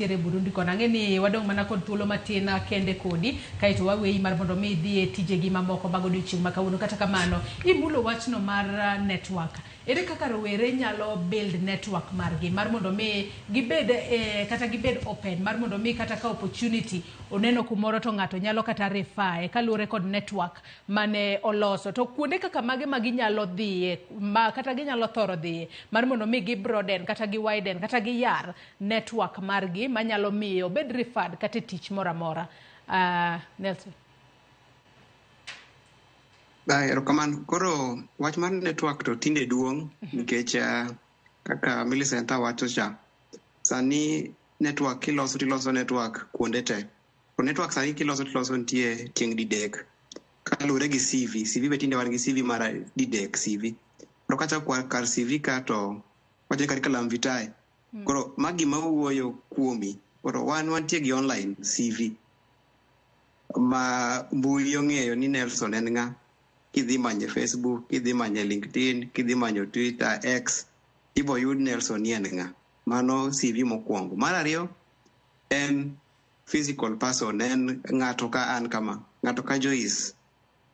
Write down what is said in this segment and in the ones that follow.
Nitiere Burundi kono. Ang'e ni wadong' mana kod thuolo matin kende kodi, kaeto waweyi mar mondo mi idhi e tijegi mamoko mag odiochieng' ma kawuono. Kata kamano, imulo wachno mar network. Ere kaka rowere nyalo build network margi mar mondo mi gibed e, kata gibed open mar mondo mi kata ka opportunity oneno kumoro to ng'ato nyalo kata refer e kaluwore kod network mane oloso. To kuonde kaka mage ma ginyalo dhiye ma kata ginyalo thoro dhiye mar mondo mi gi broaden kata gi widen kata giyar network margi manyalo miyo obed referred kata e tich moro amora. Nelson. Erokamano. Koro wach mar network to tinde duong' nikech kaka Millicent wacho cha, sani network kiloso tiloso network kuonde te. To network sani kiloso tiloso nitie tieng' didek. Kaluwore gi CV, CV be tinde wan gi CV mar didek CV. Koro kachako kar CV ka to wacho ni curriculum vitae. Koro ma gima wuoyo kuomi. Koro wan wantie gi online CV ma mbui ong'eyo ni Nelson en ng'a. Kidhi manye Facebook, kidhi manye LinkedIn, kidhi manyo Twitter, X, ibo yud Nelson ni en ng'a. Mano CV mokwongo. Mar ariyo en physical person, en ng'ato ka an kama, ng'ato ka Joyce.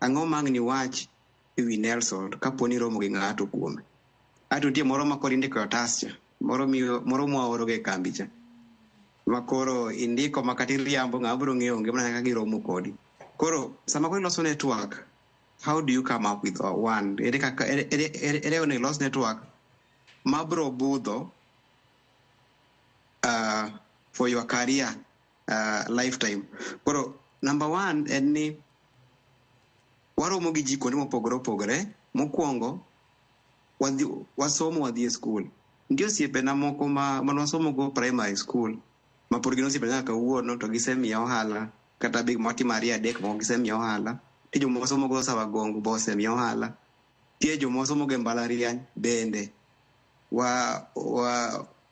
Ang'o ma ang' niwach ewi Nelson kapo ni iromo gi ng'ato kuome? Aeto nitie moro ma koro indiko e otas cha, moro moro mwaoro ga e kambi cha. Ma koro indiko ma kata iriambo ng'ama biro ng'eyo onge mana kaka giromo kodi. Koro sama koro iloso network, how do you come up with one? Ere kaka ere ere ere ere onego ilos network ma biro budho for your career lifetime. Koro number one en ni waromo gi ji kuonde mopogore opogore. Mokwongo wadhi wasomo wadhi e skul. Nitie osiepena moko ma mane wasomo go primary school ma pod gin osiepena nyaka kawuono to gisemiya ohala kata be watimo ariyo adek moko gisemiya ohala. Nitie joma wasomo go Sawa Gongo be osemiya ohala. Nitie joma wasomo go e mbalariany bende wa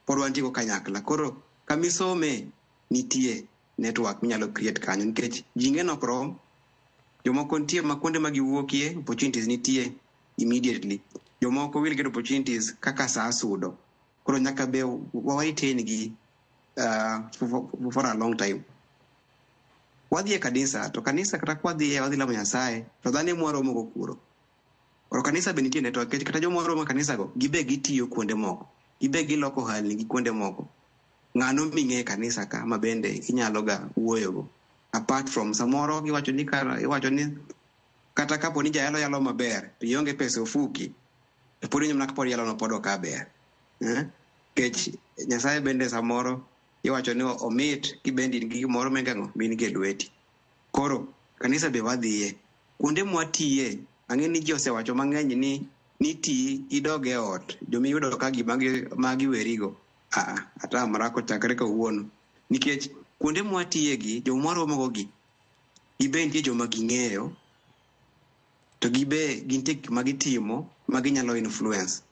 pod wantie go kanyakla. Koro kamisome nitie network minyalo create kanyo nikech ji ng'e ok rom. Jomoko nitie ma kuonde ma giwuokie opportunities nitie immediately. Jomoko will get opportunities kaka saa sudo. Koro nyaka be wa retain gi for a long time. Wadhi e kanisa to kanisa kata kwadhiye wadhi lamo Nyasaye to dhano ema waromo go kuro. Koro kanisa be nitie network nikech kata joma waromo e kanisa go gibe gitiyo kuonde moko. Gibe giloko ohalni gi kuonde moko. Ng'ano ming'e e kanisa ka ma bende inyalo ga wuoyo go. Apart from samoro giwacho ni kara iwacho ni kata kapo ni jayalo yalo maber to ionge pesa e ofuki to pod iwinjo mana ka pod yalo no pod ok aber. Eh? Nikech Nyasaye bende samoro iwacho ni omit kibende in gi gimoro mingang'o min gi e lweti. Koro kanisa be wadhiye. Kuonde mwatiye ang'e ni ji osewacho mang'eny ni ni ti idog e ot jomiyudo ka gima magi werigo. Aa, atamra kochakre kawuono. Nikech kuonde mwatiye gi joma waromo go gi gibe nitie joma ging'eyo to gibe gintie gik ma gitimo ma ginyalo influence.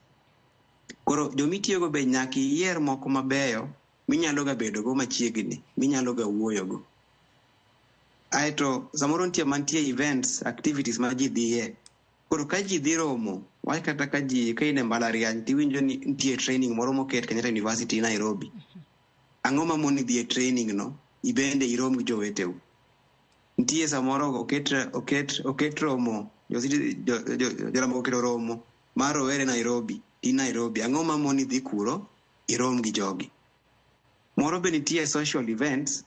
Koro jomitiyogo be nyaka iyier moko mabeyo minyalo ga bedo go machiegni, minyalo ga wuoyo go. Aeto samoro nitie mantie events, activities ma ji dhiye. Koro ka ji dhi romo, wach kata ka ji ka in e mbalariany tiwinjo ni nitie training moro moket Kenyatta University Nairobi. Ang'o ma moni dhi e training no ibende irom gi joweteu? Nitie samoro oket romo jo oketo romo mar rowere Nairobi, in Nairobi. Ang'o ma moni dhi kuro irom gi jogi? Moro be nitie social events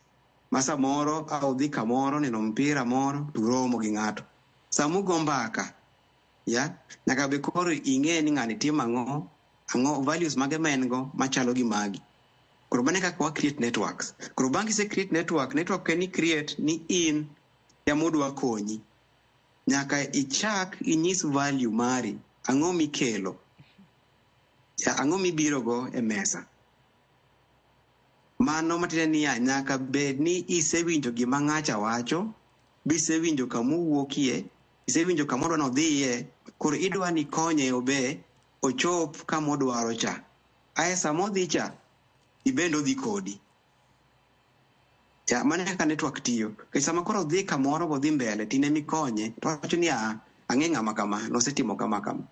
ma samoro a udhi kamoro neno mpira moro to uromo gi ng'ato. Sama ugo mbaka, ya, nyaka be koro ing'e ni ng'ani timo ang'o, ang'o values mage ma en go machalo gi magi. Koro mano e kaka wa create networks. Koro bang' kise create network, network en ni create ni in ema odwa konyi. Nyaka ichak inyis value mari, ang'o mikelo, ya, ang'o mibiro go e mesa. Mano matiende niya, nyaka bed ni isewinjo gima ng'acha wacho, bisewinjo kamowuokie, isewinjo kamodwa nodhiye, koro idwa ni ikonye obe ochop kamodwaro cha. Ae sama odhi cha, ibende odhi kodi. Ya, mano e kaka network tiyo. Nikech sama koro odhi kamoro bodhi mbele, to in emikonye, to owacho ni aa, ang'e ng'ama kama, nosetimo kama kama.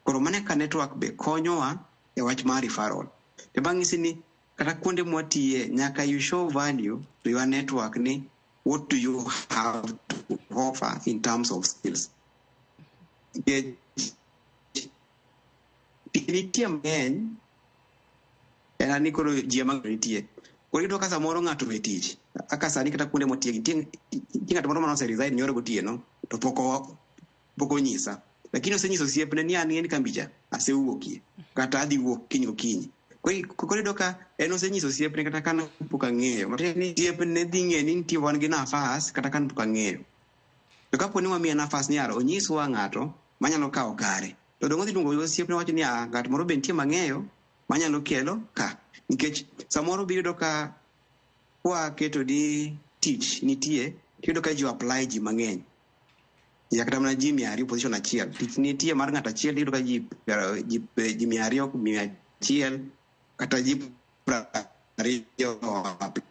Koro mano e kaka network be konyowa e wach mar referral. To bang' nyisi ni Kata kuonde mwatiye, nyaka you show value to your network ni what do you have to offer in terms of skills. Nikech nitie mang'eny, en ni koro ji ema nitie. Koro iyudo ka samoro ng'ato owe tich. Kaka sani kata kuonde mwatiye nitie ng'at moro mane ose resign nyoro gotieno to pok onyisa. Lakini osenyiso osiepne ni an en kambi cha asewuokie kata adhi wuok kiny gokinyi. Koro iyudo ka en osenyiso osiepne kata ka pok ang'eyo. Matiende ni osiepne dhi ng'eyo ni nitie wan gi nafas kata ka pok ang'eyo. To kapo ni wamiye nafas ni yaro onyiswa ng'ato manyalo kawo kare. To dong' odhi luongo osiepne wacho ni ng'at moro be nitie mang'eyo manyalo kelo ka. Nikech samoro be iyudo ka kwaketo ni tich nitie, tiyudo ka ji apply ji mang'eny. Ya kata mana ji 200 position achiel. Tich nitie mar ng'ato achiel iyudo ka ji 200, 100 kata ji 20 apply.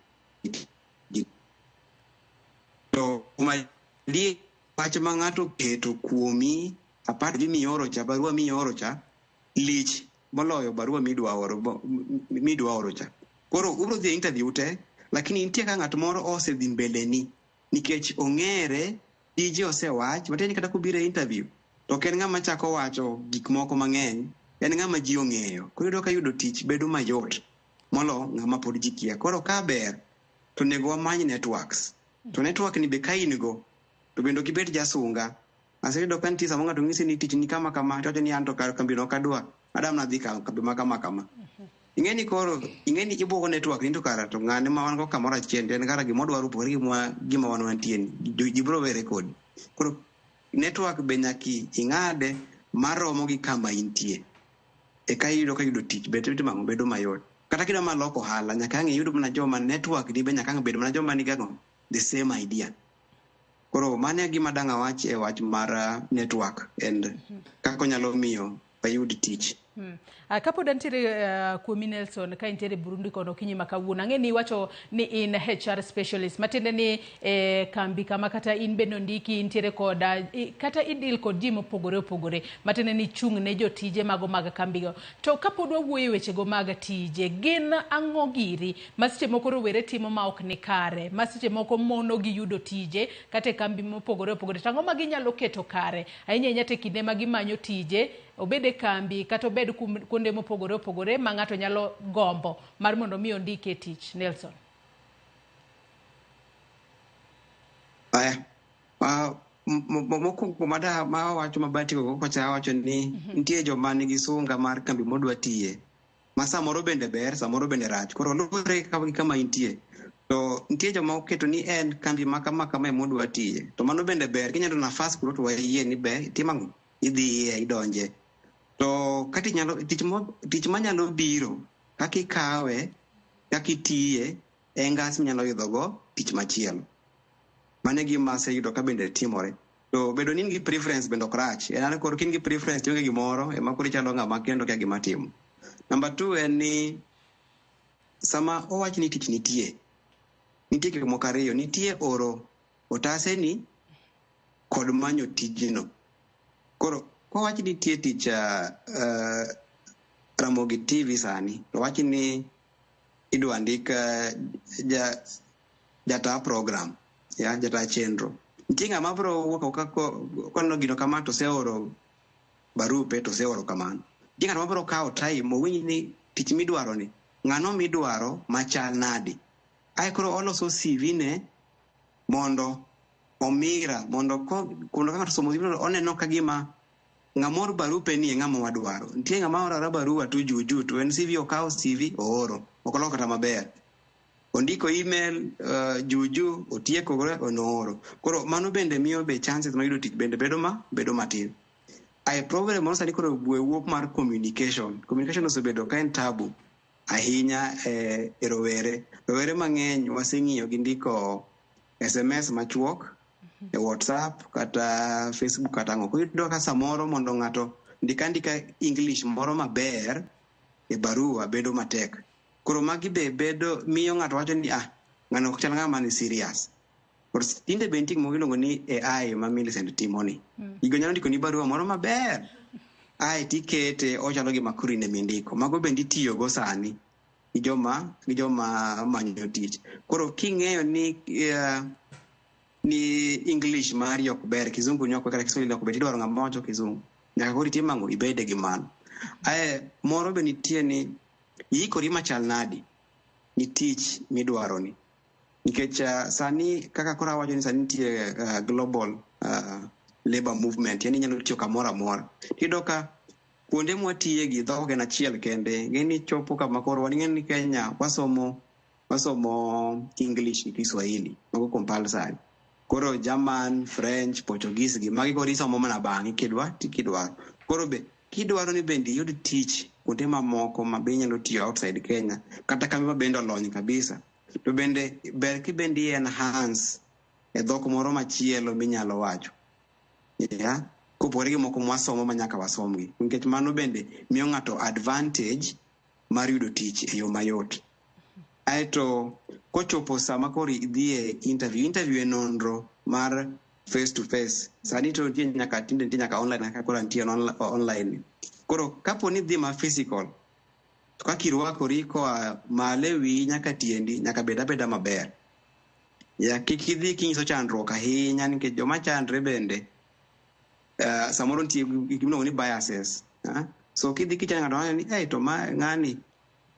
To madier wach ma ng'ato oketo kuomi apart gi mioro cha, barua mioro cha lich moloyo barua midwa oro cha. Koro ubro dhi e interview te, lakini nitie ka ng'at moro osedhi mbele ni nikech ong'ere, tije osewach, matiende ni kata kobiro e interview to ok en ng'ama chako wacho gik moko mang'eny, en ng'ama ji ong'eyo. Koro iyudo ka yudo tich bedo mayot molo ng'ama pod ji kia. Koro ka ber to onego wamany networks. To network ni be ka in go to bende ok ibed jasunga. Aseyudo ka nitie sama ng'ato ng'isi ni tich ni kama kama, to wacho ni an to kar kambino ok adwa, adam nadhi kambi ma kama kama. Ing'e ni koro, ing'e ni ibuogo network ni to kara to ng'ane ma wan go kamoro achiel, to en kara gima odwaro opogore gi gima wan wantie ni. Ji biro were kodi. Koro network be nyaka ing'ade maromo gi kama intie. Eka iyudo ka yudo tich be timo ang'o bedo mayot. Kata kidwa mana loko ohala, nyaka ang' iyud mana joma network ni be nyaka ang' bed mana joma nigi ang'o, the same idea. Koro mano e gima dang' awach e wach mar network and kaka onyalo miyo wayud tich. Kapod antiere kuomi Nelson, ka intiere Burundi kono okinyi ma kawuono, ang'e ni iwacho ni in HR specialist, matiende ni kambi kama kata in bende ondiki intiere koda kata i deal kod ji mopogore opogore, matiende ni chung' ne jotije mago mag kambigo. To kapod wawuoyo e wechego mag tije, gin ang'o giri ma seche moko rowere timo ma ok ni kare, ma seche moko mono gi yudo tije kata e kambi mopogore opogore, to ang'o ma ginyalo keto kare ahinya ahinya to e kinde ma gimanyo tije, obed e kambi kata obed kuonde mopogore opogore ma ng'ato nyalo gombo mar mondo mi ondike tich? Nelson. Aya, mokwongo mada ma wacho mabati go kocha awacho ni nitie joma nigi sunga mar kambi modwa tiye ma samoro bende ber, samoro bende rach. Koro luwore gi kama intie. To nitie joma oketo ni en kambi ma kama kama emodwa tiye. To mano bende ber, kinyalo nafas kuro to wayie ni ber, itimo ang'o? Idhiye, idonje. To ka tich nyalo, tich manyalo biro, kaka ikawe, kaka itiye, e ngas minyalo idho go tich machielo. Mano e gima aseyudo ka bende timore. To bedo ni in gi preference bende ok rach. En koro ka in gi preference tionge gimoro, ema koro ichalo ng'ama kendo kia gima timo. Number 2 en ni sama owach ni tich nitie, nitie gik moko ariyo, nitie oro otaseni kod manyo tijno. Koro kowach ni nitie tich Ramogi TV sani, to wach ni idwa ndik jata program, ya jata chenro. Nitie ng'ama biro wuok oko koneno gino kama to oseoro barupe to oseoro kamano. Nitie ng'at ma biro kawo time owinj ni tich midwaro ni ng'ano midwaro machal nade. Ae koro oloso CV ne mondo omira mondo ka ng'ato osomo CV no oneno ka gima ng'ama oro barupe ni e ng'ama wadwaro. Nitie ng'ama oro aora barua to juju to en CV okawo CV ooro ok oloko kata maber. Ondiko email juju otieko onooro. Koro mano bende miyo be chances mar yudo tich bende bedo matin. Ae problem moro sani koro wuok mar communication. Communication osebedo ka en tabu ahinya e rowere. Rowere mang'eny waseng'iyo gi ndiko SMS machuok e WhatsApp kata Facebook kata ang'o. Koro iyudo ka samoro mondo ng'ato ndik andika English moro maber e barua bedo matek. Koro magi be bedo miyo ng'ato wacho ni ng'ano ok chal ng'ama ni serious. Koro tinde be nitie gimoro iluongo ni AI ma Millicent timo ni. Gigo nyalo ndiko ni barua moro maber. Ae tikete ochalo gima koro in ema indiko. Mago bende itiyogo sani. gi joma manyo tich. Koro king'eyo ni ni English mari ok ber, Kizungu ni ok ber, kata Kiswahili ok ber, tidwaro ng'ama wacho Kizungu. Nyaka koro itim ang'o? Ibede gi mano. Ae, moro be nitie ni iikori machal nadi ni tich midwaro ni. Nikech sani kaka koro awacho ni sani nitie global labor movement, yani inyalo tiyo kamoro amora. Tiyudo ka kuonde mwatiye gi dhok ok en achiel kende. Ing'e ni chopo kama koro wan ing'e ni Kenya wasomo English gi Kiswahili, mago compulsory. Koro German, French, Portuguese gi magi koro isomo mana bang'e kidwa kidwaro. Koro be kidwaro ni bende iyud tich kuonde mamoko ma be inyalo tiyo outside Kenya kata kambe ma bende olony kabisa to bende ber kibende i enhance e dhok moro machielo minyalo wacho, yeah? Kopogore gi moko mwasomo ma nyaka wasomgi, nikech mano bende miyo ng'ato advantage mar yudo tich e yo mayot. Aeto kochopo sama koro idhi e interview, interview e nonro mar face to face. Sani to nitie nyaka, tinde nitie nyaka online, kaka koro nitie online. Koro kapo ni idhi ma physical, to kaka irwakori koa malo e wiyi nyaka tiendi nyaka bed abeda maber ya. Kik idhi kinyiso chandruok ahinya, nikech joma chandre bende samoro nitie gimiluongo ni biases, ah? So kidhi kichando ng'ato wacho ni, "Hey, to ma ng'ani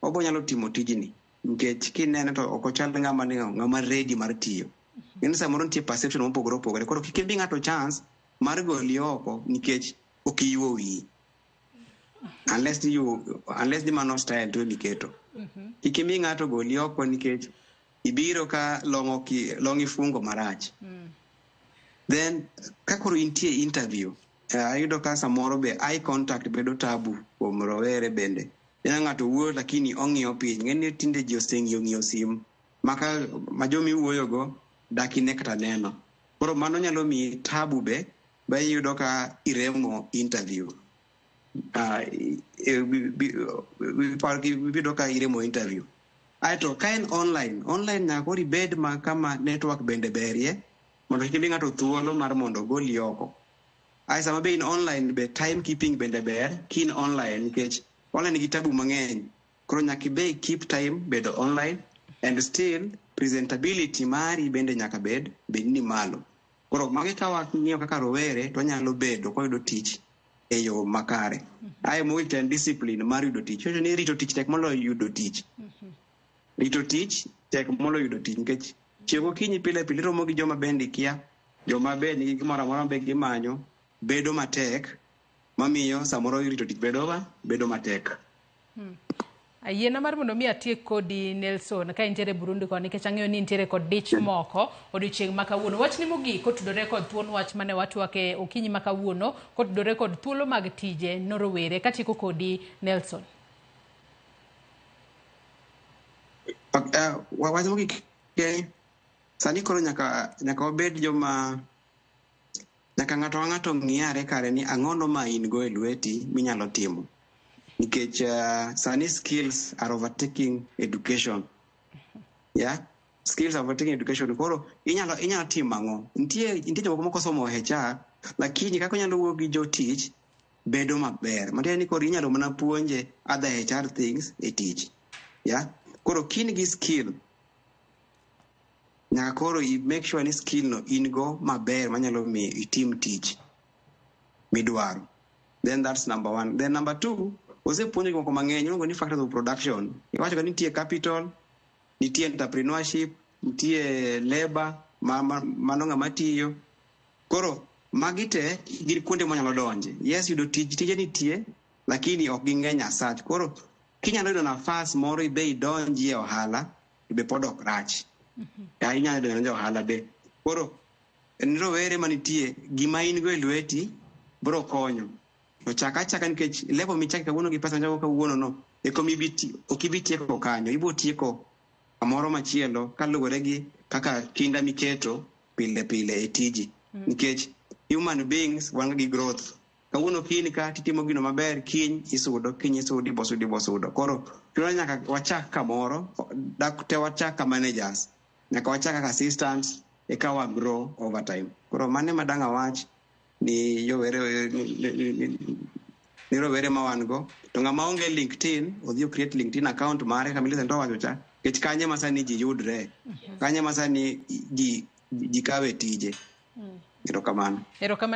obo nyalo timo tijni," nikech kinene to ok ochal ng'ama ni ng'ama ready mar tiyo. Ng'eni samoro nitie perception mopogore opogore. Koro kik imi ng'ato chance mar goli oko nikech ok iyuo wiyi, unless ni mano style to emiketo. Kik imi ng'ato goli oko nikech ibiro ka long ifungo marach. Then ka koro intie interview, ayudo ka samoro be eye contact bedo tabu kuom rowere bende. Ineno ng'ato wuoyo lakini ong'iyo piny. Ng'eni tinde ji oseng'iyo ng'iyo sim maka ma jomiwuoyogo dak ine kata neno. Koro mano nyalo miyi tabu be ba iyudo ka iremo interview. Iyudo ka iremo interview. Aeto ka en online, online nyaka koro ibed ma kama network bende berie mondo kik imi ng'ato thuolo mar mondo ogoli oko. Ae sama be in online be, time keeping bende ber kin online, nikech online nigi tabu mang'eny. Koro nyaka ibe keep time bedo online, and still presentability mari bende nyaka bed ni malo. Koro magi ka wang'iyo kaka rowere to wanyalo bedo kwayudo tich e yo makare. Ae mogik to en discipline mar yudo tich. Wacho ni rito tich tek moloyo yudo tich. Rito tich tek moloyo yudo tich, nikech chiew gokinyi pile pile iromo gi joma bende ikia, joma be nigi gimoro amora be gimanyo, bedo matek mamiyo samoro rito tich bedo matek. Ayiena mar mondo mi atiek kodi, Nelson, ka intiere Burundi koni, nikech ang'eyo ni intiere kod dich moko odiochieng' ma kawuono. Wachni mogik kotudore kod thuon wach mane watwake okinyi ma kawuono kotudore kod thuolo mag tije no rowere. Katieko kodi, Nelson. Wach mogik, sani koro nyaka wabed joma nyaka ng'ato ka ng'ato ng'iyare kare ni ang'ono ma in go e lweti minyalo timo, nikech sani skills are overtaking education, yeah, skills are overtaking education. Koro inyalo timo ang'o? Nitie jomoko moko somo HR, lakini kaka onyalo wuoyo gi jotich bedo maber, matiende ni koro inyalo mana puonje other HR things e tich, yeah. Koro kin gi skill, nyaka koro i make sure ni skill no in go maber manyalo miyo itim tich midwaro. Then that's number one. Then number two, osepuonjo gik moko mang'eny iluongo ni factors of production. Iwacho ka nitie capital, nitie entrepreneurship, nitie labor, mano ng'ama tiyo. Koro magi te gin kuonde mwanyalo donje. Yes, yudo tich, tije nitie, lakini ok ging'eny as such. Koro kinyalo yudo nafas moro ibe idonji e ohala to be pod ok rach. Ya, inyalo donjo e ohala be. Koro en rowere manitie, gima in go e lweti biro konyo. To chak achaka, nikech level michako kawuono gi pesa michako kawuono no eko ok ibi tieko kanyo, ibo tieko kamoro machielo kaluwore gi kaka kinda miketo pile pile e tiji. Nikech human beings wan gi growth. Kawuono kiny ka titimo gino maber, kiny isudo, kiny isudo, ibo sudo, ibo sudo. Koro chuno nyaka wachak kamoro, dak te wachak ka managers, nyaka wachak kaka assistants eka wa grow over time. Koro mano ema dang' awach ni jowere ni Ni rowere ma wan go to ng'ama onge LinkedIn odhi o create LinkedIn account mare kaka Millicent owacho cha, nikech kanye ma sani ji yudre, kanye ma sani ji kawe tije. Erokamano. Erokamano.